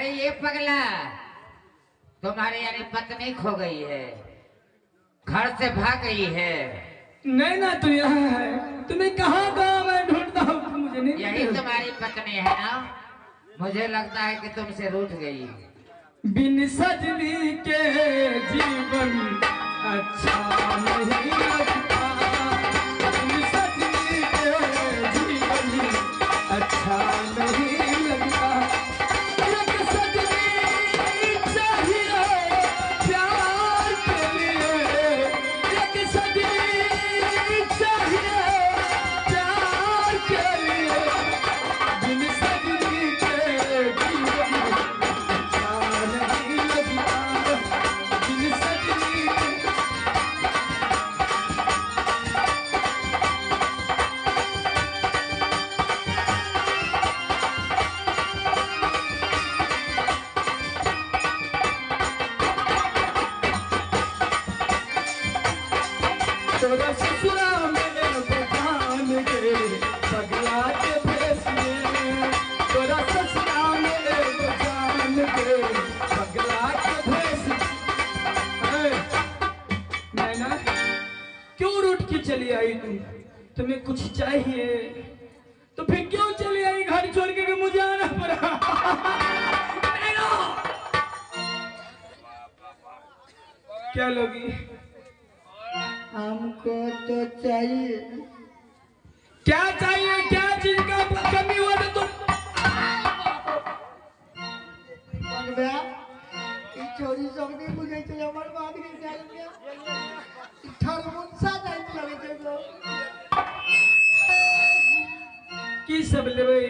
अरे ये पगला, तुम्हारी यानी पत्नी खो गई है, घर से भाग गई है। नैना तो यहाँ है, तुम्हें कहाँ कहाँ मैं ढूंढता हूँ, मुझे नहीं। यही तुम्हारी पत्नी है ना? मुझे लगता है कि तुमसे रूठ गई। बिन सजनी के जीवन अच्छा नहीं लगता, बिन सजनी के जीवन अच्छा नहीं लगता। एक सजनी चाहिए प्यार के लिए, एक सजनी चाहिए प्यार के लिए, बिन सजनी के जीवन अच्छा नहीं लगता, बिन सजनी के। तोरा ससुरा में बजान गे पगला के भेष में, तोरा ससुरा में बजान गे पगला के भेष। नैना क्यों रूठ के चली आई तुम? तुम्हें कुछ चाहिए तो फिर क्यों चली आई घर छोड़ के मुझे आना पड़ा? नैना क्या लोगी? हमको तो चाहिए। क्या चाहिए? क्या चीज का कमी हुआ तो तुम चोरी सब नहीं बुझे छे, हमर बात के जान गया ठरमुनसा जाइत लगे छे। की सब लेबै?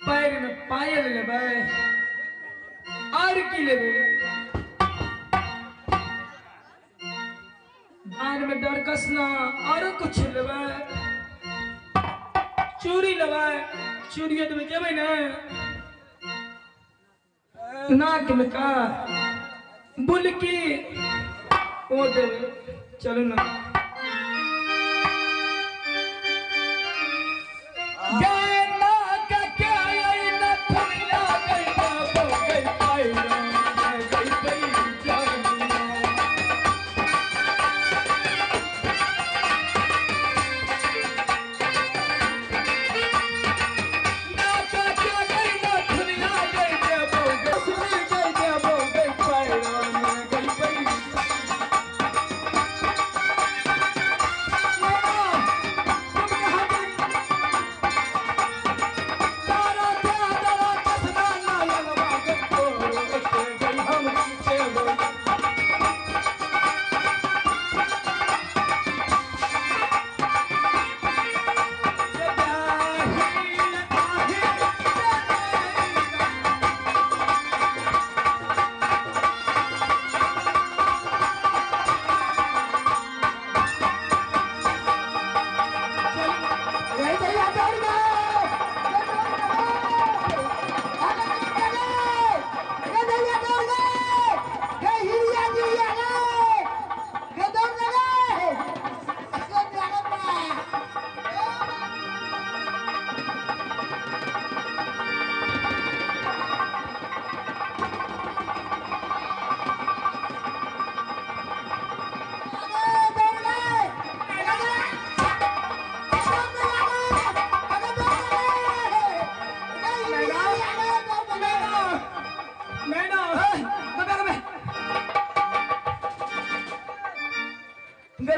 पैर में पायल लेबै और की लेबै? कान में डरकसना और कुछ लेबै? चूड़ी लेबै? चूड़ियो तो जेबै ने। नाक में का बुलकी ओ देबै। चलो ना।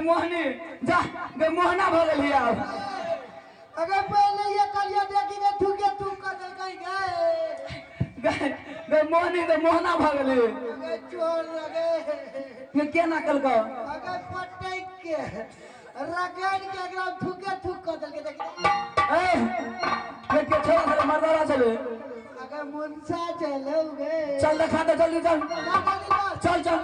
मोहनी जा गे मोहना भ गेली आब। अगर पहले ये कलिया देखी गे थूके थूक कर देलकै गे। गे मोहनी गे मोहना भ गेली। अगर चोर लगे ये केना कलको? अगर पटक के रगड़ के एकरा थूके थूक कर देलकै देखी। ए ये के छोरा छले मर्दाना छले। अगर मुंसा चलो गे। चल देखा दे जल्दी चल चल चल।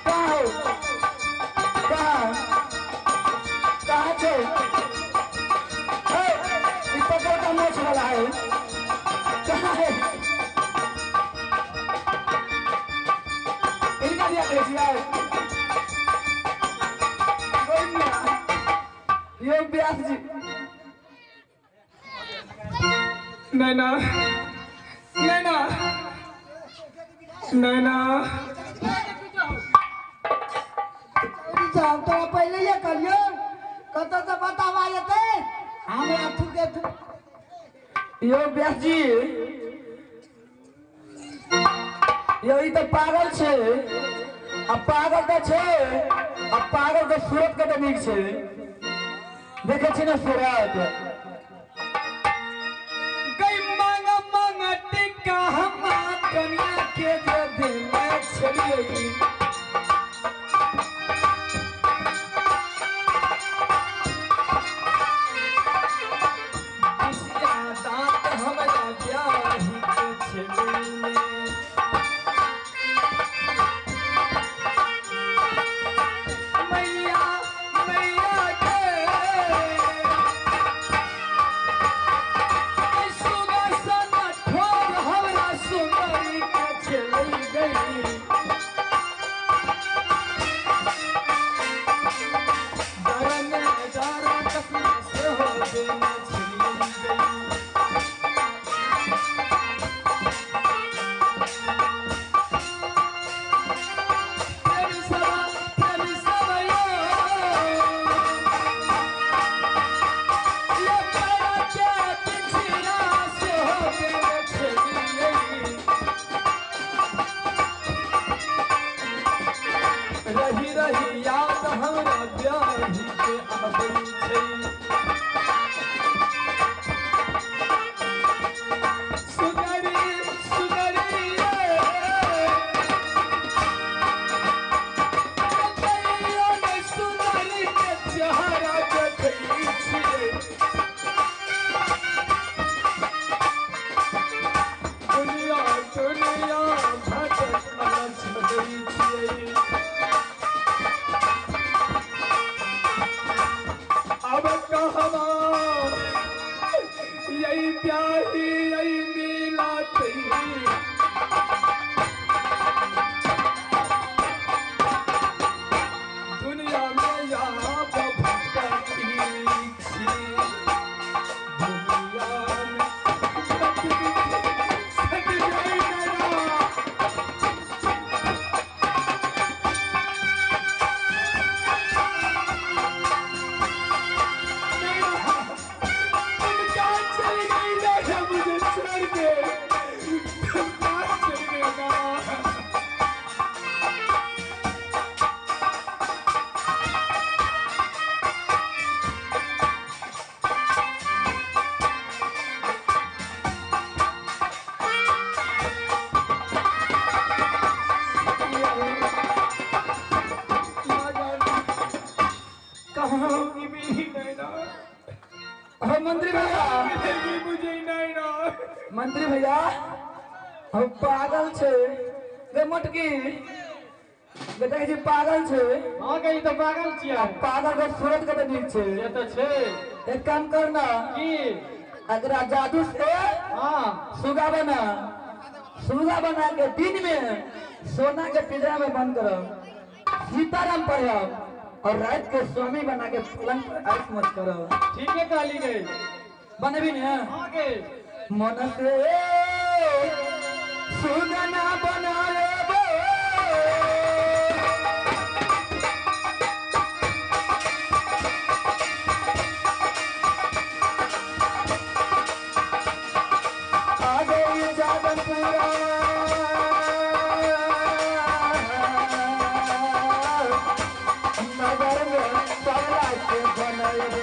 कहाँ हो? कहाँ? छियै। यो व्यास जी नैना नैना नैना साहब तोरा पहले ये कहियो कतौ से बतावा जेतै हमरा थुके थु। यो व्यास जी यो ई तऽ पागल छै आ पागल तऽ छै आ पागल के सूरत कते नीक छै देखै छी ने सूरत। गई मांग मांग टिका हम कन्या के जे देने छलियै बिसिया दांत हमरा ब्याही के छलियै। मैया मैया के सुगा सना ठोर हमरा सुंदरी के चली गई। डरने डरा कसम से हो देने चली गई। प्रेम सभा प्रेम सभा यो ये पैरा के पिछड़ा से हो देने चली गई। रही रही याद हमरा ब्याही के आबै छै। सुनरी सुनरी ये ने सुनरी के चेहरा देखै छियै। दुनिया दुनिया भटक छलै छियै। अब कहवा यही प्यारी यही मिला दुनिया में यहाँ भटकी छी। दुनिया में सट गई नैना। तुम कहाँ चली गई नैना मुझे छोड़ के, तुम कहाँ चली गई ना। कहाँ होगी मेरी नैना, हम मंत्री भैया मिलेगी मुझे नैना। मंत्री भैया हम पागल छै गे मोटकी गे देखै छी पागल छै। हाँ गई तो पागल छियै। आ पागल के सूरत कते नीक छै। से तऽ छै। एक काम कर ना की अगरा जादू से हाँ सुगा बना सुगा बना के दिन में सोना के पिंजरा में बंद करब सीताराम पढ़ब और रात के स्वामी बना के पलंग पर ऐश मत करब। ठीक है कहली गई। बनबी ने हाँ गई। मन से सुगना बनाएबो आ गई जागनपुरा नगर में सबला के बनैबे।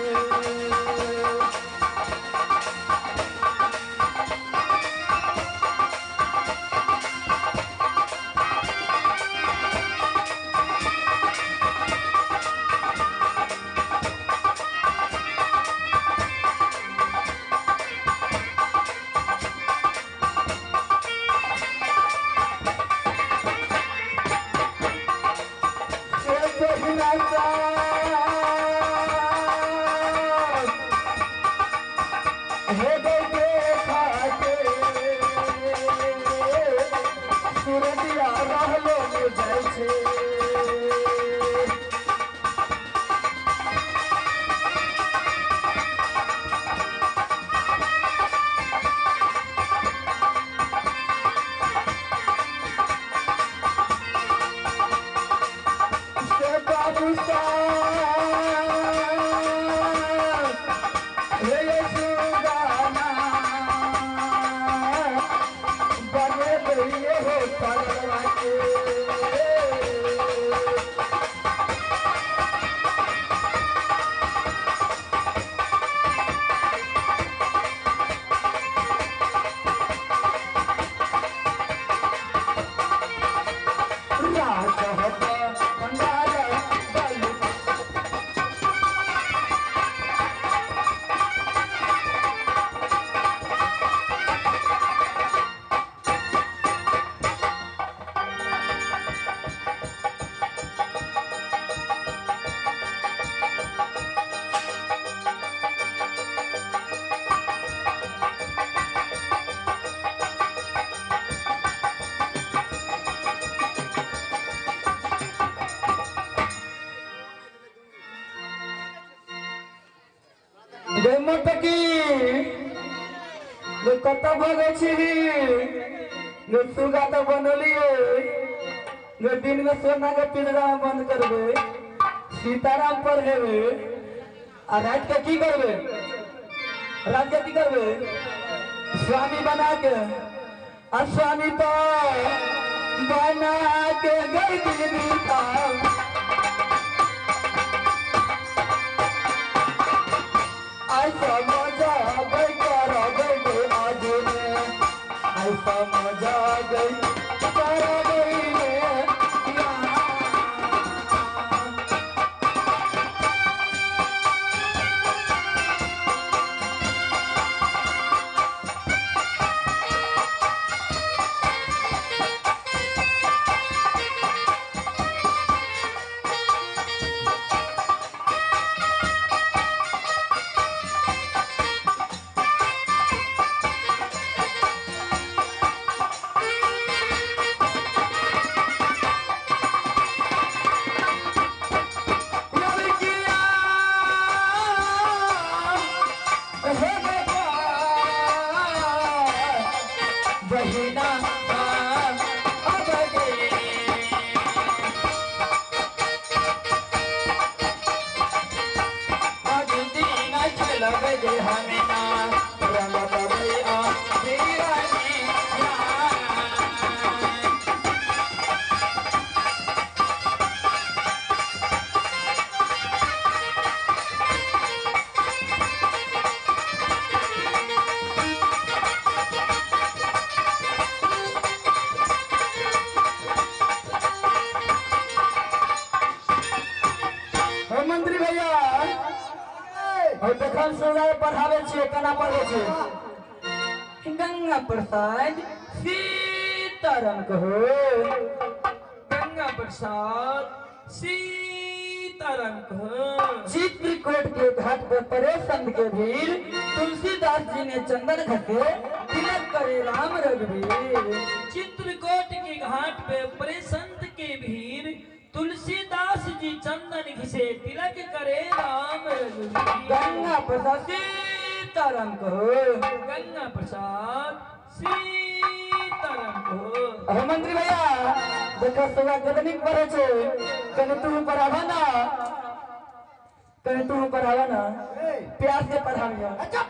भैया रहलो ने जाइ छे। से बाबू साहब हे सुगाना बने भैये हो पगलवा के। राजा होता बंगाल बलु गे मोटकी गे कत भगै छी गे सुगा तो बनलिए गे दिन में सोना के पिंजरा में बंद करबे सीताराम पर हेबे आ रात के की करबे रात के की करबे स्वामी बना के आ स्वामी तो बना के गई दीदी का ऐसा मजा गई करबै गे आज में ऐसा मजा गई करबै रे यार। लड़किया हे बहिना अब गे आज दिन खेलब गे हमें ना रंग बबैया दीवानी यार। हे मंत्री भैया और देखन सुनाय पढ़ावे छियै केना पढ़बै छियै। गंगा प्रसाद सीताराम कहो गंगा प्रसाद सीताराम कहो। चित्रकूट के घाट पर परे संत के भीड़ तुलसीदास जी ने चंदन घटे तिलक करे राम रघुवीर। चित्रकूट के घाट पे परे संत के भीड़ तुलसीदास जी चंदन घिसे तिलक करे राम रघुवीर। गंगा प्रसाद सीताराम कहो गंगा प्रसाद सीताराम कहो। अरे मंत्री भैया देखो सुगा कितनी पढ़े छे कने तू पढ़ावा ना कने तू पढ़ावा ना प्यार से पढ़ाविया। अच्छा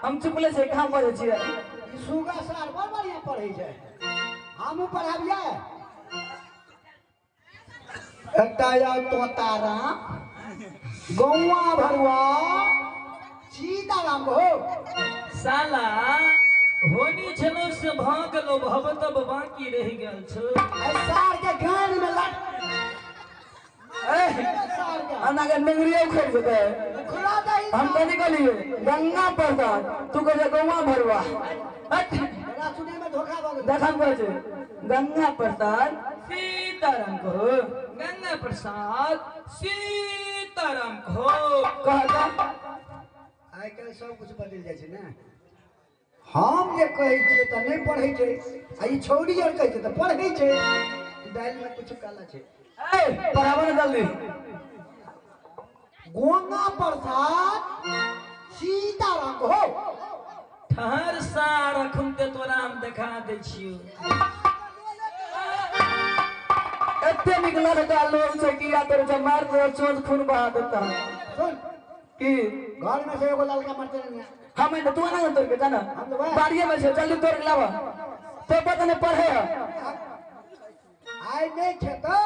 हम चुपले छे कहां पढ़े छियै। ई सुगा सार बड़ बढ़िया पढ़ै छै हमहूँ पढ़ाबियै। एकटा यौ तोताराम गौआ भरुआ सीताराम हो साला होनी छलो से भऽ गेलो भव तब बाकी रहि गेल छो। एहि सार के गान में लट सार के अना के नेंगरिया उखड़ जेतै। खुला दही हम कनी कहलिए गंगा प्रसाद तू कहे गौआ भरुआ। हट तोरा सुनै में धोखा भऽ गेल। देखम कहै छै गंगा प्रसाद सीताराम कहो गंगा प्रसाद सीताराम कहो। कह आइ काल्हि सब कुछ बदलि जाइ छै ने। हम जे कहै छियै तऽ नहि पढ़ै छै आ ई छौड़ी आर कहै छै तऽ पढ़ै छै। दालि में कुछ काला छै। ए पढ़ाबो ने जल्दी। गोंगा प्रसाद सीताराम हो। ठहर सार अखुनते तोरा हम देखा दै छियौ। एते निक लड़का लोग छै कि या तोरे मार दे चोट खून बहा देता। सुन की घर में से एगो लड़का मरते नहीं। हम नहीं तू ना तोड़ के जाना बाड़िए में से जल्दी तोड़ के लावा तो पता नहीं पढ़े है। आइ नहीं खेतो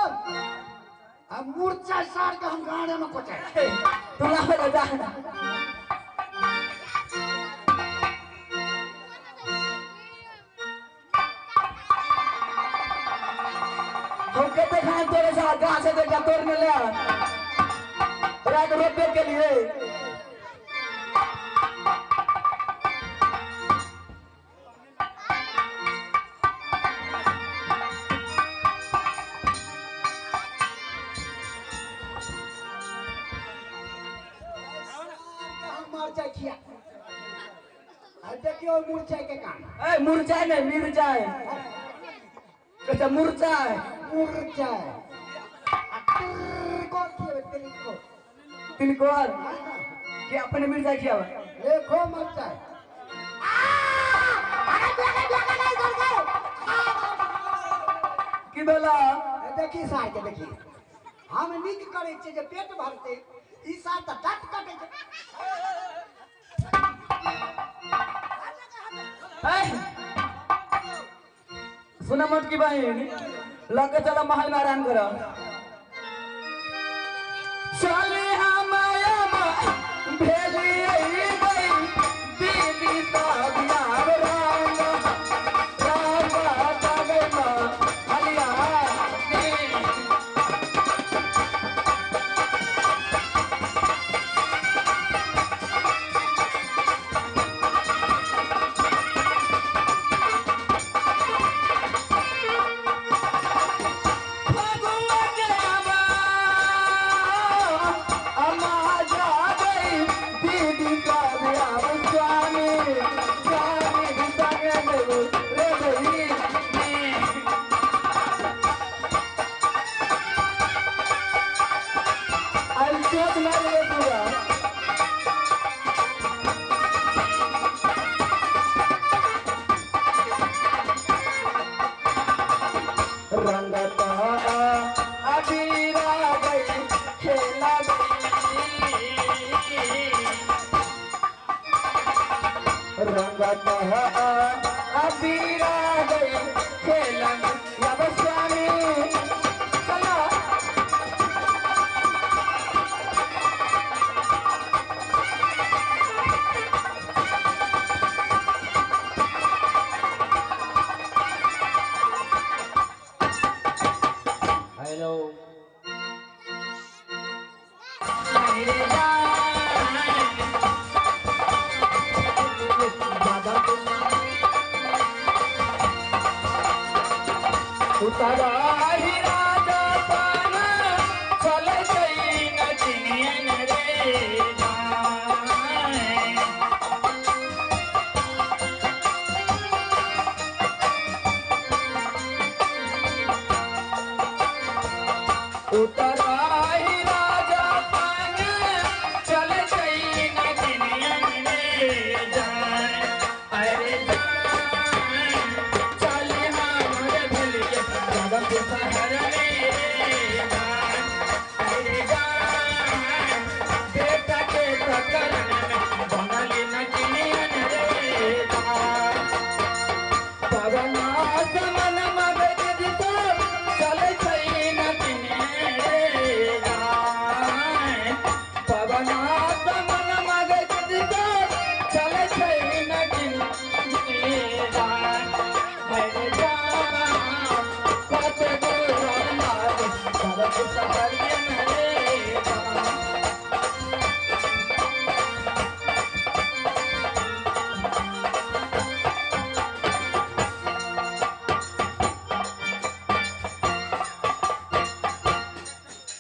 अब मुर्चा सार के हम गाड़े में कोचाए। तू लावे ले जा। हम कहते खान तोरे साथ गाछ देखा तोड़ने ले रात रोपे के लिए। देखियो मुरचाई के काम। ए मुरचाई नहीं मिर्चाई। कैसे मुरचाई? मुरचाई तिलकोर तिलकोर तिलकोर कि अपने मिर्चाई खियावा। देखो मरचाई की बोला। देखी सार के देखी हम नीक करै छियै जे पेट भरतै ई सार तऽ डाँट कटै छै। सुना मोटकी बहन लगे चलो महल में आराम करो। चले हम भेली गई दीदी साहब राम राम हलिया।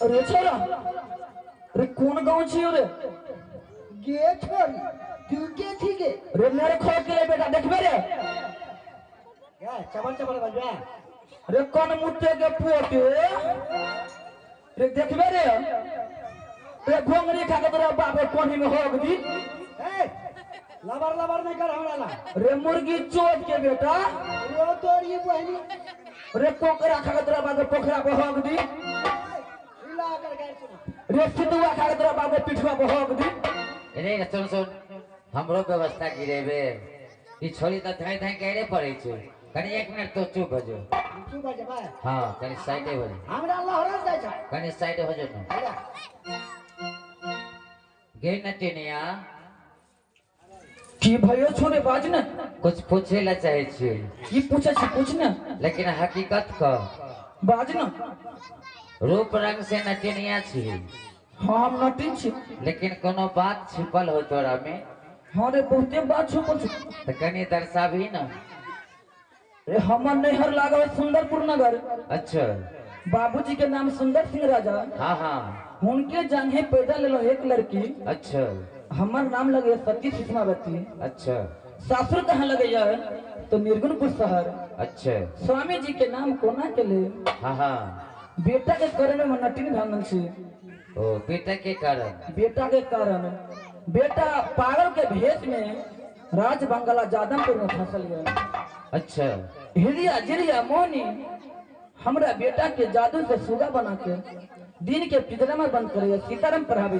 अरे छोरा, अरे कौन गांव छी रे? गे छोरी, तू के छी गे? के रे मेरे खो के बेटा देखबे रे क्या चबल चबल बजबे रे कौन मुत्ते के पोते रे देखबे रे रे घोंगरी खा के तोरा बाप के कोनी में होग दी ए लबर लबर नहीं कर हमरा ला रे मुर्गी चोट के बेटा रे तोरी बहनी रे कोकरा खा के तोरा बाप के पोखरा पर होग दी इला कर गाय सुना रे सितुआ खा के तोरा बाप के पिठुआ पर होग दी रे सुन सुन हमरो व्यवस्था गिरेबे ई छोरी त धाई धाई करे पड़े छै कनी एक मिनट तो चुप हो जो चुप हो जा भाई हां कनी साइड हो जो हमरा लहरल जाय छै कनी साइड हो जो न गे नटिनिया की भयो छोरे बाज न कुछ पूछे ला चाहे छी की पूछे छी पूछ न लेकिन हकीकत क बाज न रूप रंग से नटिनिया छी हां हम नटिन छी लेकिन कोनो बात छिपल हो तोरा में हां रे बहुते बात छुपल छै त कनी दर्शाबी न रे हमर नैहर लागल सुंदरपुर नगर। अच्छा बाबूजी के नाम सुंदर सिंह राजा। हाँ हाँ उनके जांघे पैदा लेलो एक लड़की। अच्छा हमर नाम लगे सती सुषमावती। अच्छा सासुर कहाँ लगे तो निर्गुणपुर शहर। अच्छा स्वामी जी के नाम कोना के ले। हाँ हाँ बेटा के कारण में नटिन भांगल छी। ओ बेटा के कारण? बेटा के कारण बेटा पागल के भेष में राज बंगला जादमपुर में फसल गया। अच्छा हिरिया जिरिया मोहनी हमरा बेटा के जादू से सुगा बना के दिन के पिंजरा में बंद करे सीताराम पढ़ावे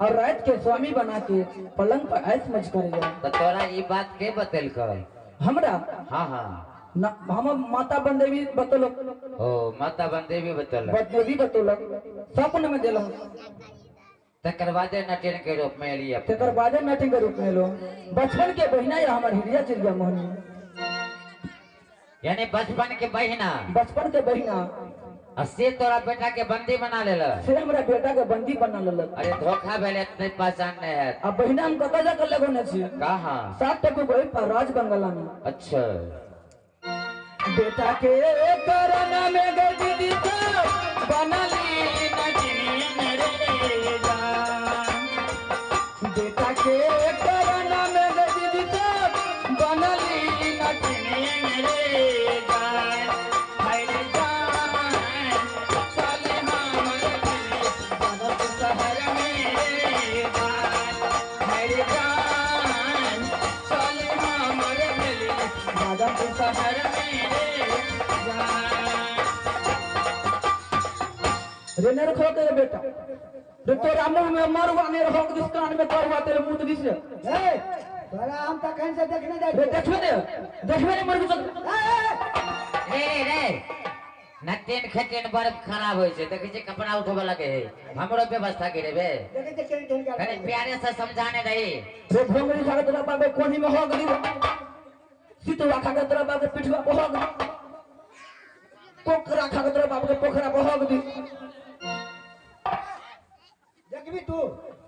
और रात के स्वामी बना के पलंग पर ऐश मज करे। तो तोरा ये बात के बतेलक हमरा? हाँ हाँ न हम माता बनदेवी बतौलक। ओ माता बनदेवी बतौलक? बनदेवी बतौलक सपन में देलक। तकर बादे नटिन के रूप में एलियै? तकर बादे नटिन के रूप में एलो। बचपन के बहिना या हमर हिरिया चिड़िया मोहनी। यानी बचपन के बहिना? बचपन के बहिना। से तोरा बेटा के बंदी बना लेलक? से हमरा बेटा के बंदी बना लेलक। अरे धोखा भेल इतने पहचान नहीं है। अब बहिना हम कतऽ जाकर लगौने छी? कहाँ? 7 टकू गई पर राज बंगला में। अच्छा बेटा के कारण में गई दीदी बनली नटिन रे जान। बेटा के कारण में गई दीदी बनली नटिन रे जान। हाय रे जान चले हमर बनत शहर में रे जान। हाय रे जान चले हमर बनत शहर में रे ने रखो के बेटा रे तोरा मुंह में मरुआ ने रखो दिस कान में करवा तेरे मुंह दिस। ए तोरा हम तखन से देखने जाय रे देखबे ने देखबे ने मर गुजर। रे रे नटेन खटेन बड़ खराब होय छै देखै छै कपड़ा उठबे लगे है हमरो व्यवस्था करे बे। देखै छै केन केन अरे प्यारे से समझाने रही। रे भोंगरी खा के तोरा बाप के कोनी में हो गई सितुआ खा के तोरा बाप के पिठुआ पर हो गई पोखरा खा के तोरा बाप के पोखरा पर हो गई। देखबी तू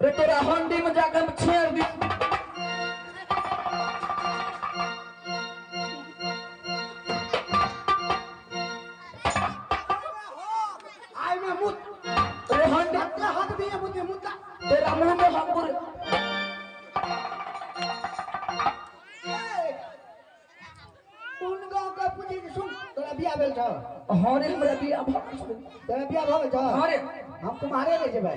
रे तोरा हंडी में जाकर छेड़ दी। आई में मुत रे हंडी हाथ भी है मुत मुता तेरा मुंह में हम पूरे उन गांव का पूछी सुन तोरा बियाह भेल छौ? हां रे हमरा बियाह भ गेल। तोरा बियाह भ गेल छौ? हां रे हम तुम्हारे ले जेबै।